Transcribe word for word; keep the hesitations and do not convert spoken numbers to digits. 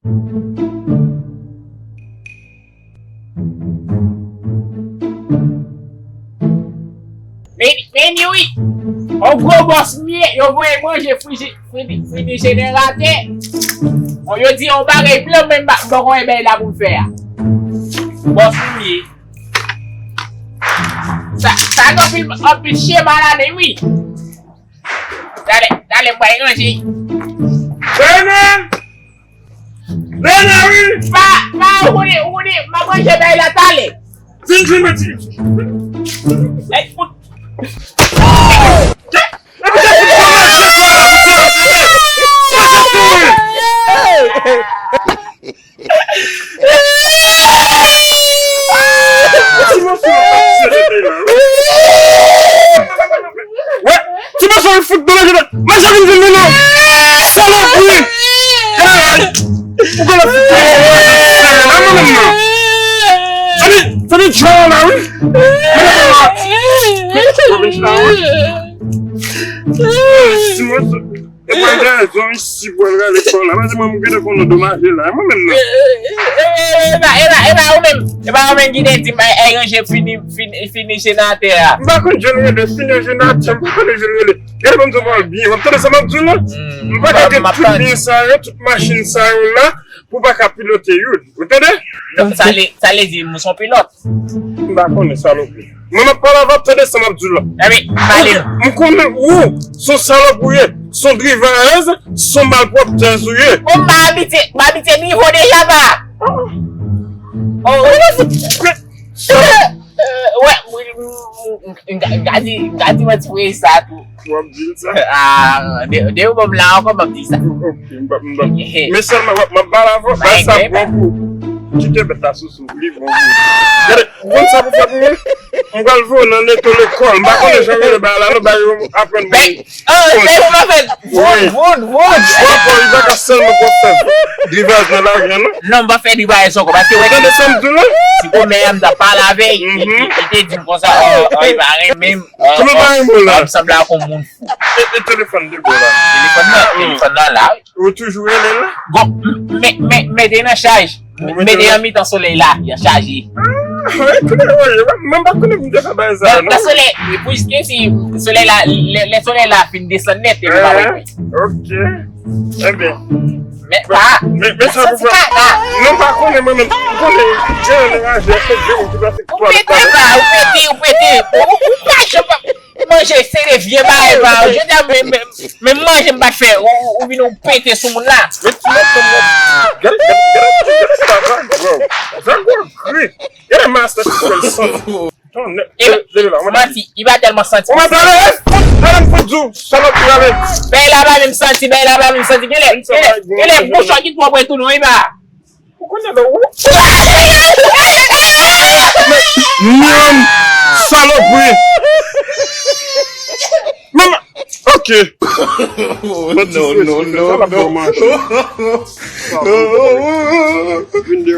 Men, men ni wi. On gwo bòs m ye, yo voye manje friji, fridi, fridi jeneratè. Bon, yo di yon bagay plan, men m pa, m pa konn bagay la pou m fè a. Bòs m ye. Sa, sa gen anpil, anpil chema ladan, wi. Talè, talè, m pral ranje. Bènè! Bènè, wi! Pa, pa, ou konnen, ou konnen, m ap ranje bagay la talè. Vin, vin, mwen di. Èk fout. Ti mòso ap sere la. Wè, ti mòso ap fout nan manje la. Manje vin vin vin non. Salopri. Karay. Ou konn ap fout nan manje sere la, mwen menm non. Sa vin, sa vin djòl la, wi. Mwen menm la. Mwen menm la, wi. Ti mòso. E pa rezon isi pou al rale kò la. Paske mwen, m gentan konn andomaje la. E mwen menm nan. E pa, e pa, e pa ou menm. E pa ou menm ki te di m al ranje fini, fini, fini jeneratè a. M pa konn jan l rele, fini jeneratè, m pa konn jan l rele. Gade ban m di w pawòl byen. W ap tande sa m ap di w la? M pa ka gen tout byen sa yo, tout machin sa yo la, pou w pa ka pilote youn. Ou tande? Sa vle, sa vle di, m se yon pilòt. M pa konnen, salopri. Mwen, m ap pale avè w, tande sa m ap di w la. Ebyen, pale non. M konnen ou se yon salòp ou ye, se yon drivayèz, se yon malpwòptèz ou ye. Bon, m pa abitye, m abitye nivo deja, pa. Oh, oh, oh. Wè, m, m, m, m, m ka, m ka di, m ka di manti pou sa tou. W ap di l sa? Ah, de, de ou ban m la ankò, m ap di sa. Ok, m p ap, m p ap. Men sèlman, w ap, m ap pale avè w, bay sa bon pou ou. Kite bèt la sou sou, li bon pou ou. Gade, ou konn sa pou fè pou mwen? M pral voye w nan neto lekòl. M pa konnen jan rele bagay la, non, bagay yo aprann mwen. Oh, se pou mwen fè. Voun, voun, voun. Ou ankò, li pa ka sèlman pou fè dribaj nan lari a, non? Non, m pa fè dribaj ankò, paske wè, tande sa m di w la? Si kòmè a m t ap pale avè l, li, li te di m konsa, oh, oh, li pa renmen m. Kòman pa renmen w la? M sanble ak yon moun fou. E, e telefòn de bò la? Telefòn nan, telefòn nan la, wi. Ou toujou rele l la? Bon, m, m, m, mete nan chaj. Mete an mitan solèy la, li ap chaje. Ah, wi, klè, wi. Mwen pa konnen pou m te fè bagay sa, non. Nan solèy, puiske si solèy la, lè, lè solèy la fin desann nèt, epi pa wè. Ok. Ebyen. Men pa. Men, men sa pou fè. Non, pa konnen, mwen menm. M konnen, jan raje, se de moun ki pase. Ou pete, pa, ou pete, ou pete. Ou, ou pa janm manje, se de vye bagay, pa. Je di, men, men, men manje m pa t fè. Ou, ou, ou vin ou pete sou moun la. Men ti mòso m wè. Gade, gade, gade, gade sa, Zagwè. Zagwè gri. Gade mas la, ti sèl santi. Tonnè. Leve, leve la, mwen. Manti, li pa tèlman santi. Ou mwen pale, eh, fout, pale m fout di w, salòp, pale. Bèy la pa menm santi, bèy la pa menm santi. Genlè, genlè, genlè, bouch ou ki twò pre tou non, wi pa. Ou konnen lè ou. Mèm salopri. Mèm, ok. Non, non, non, non. Vin deyò.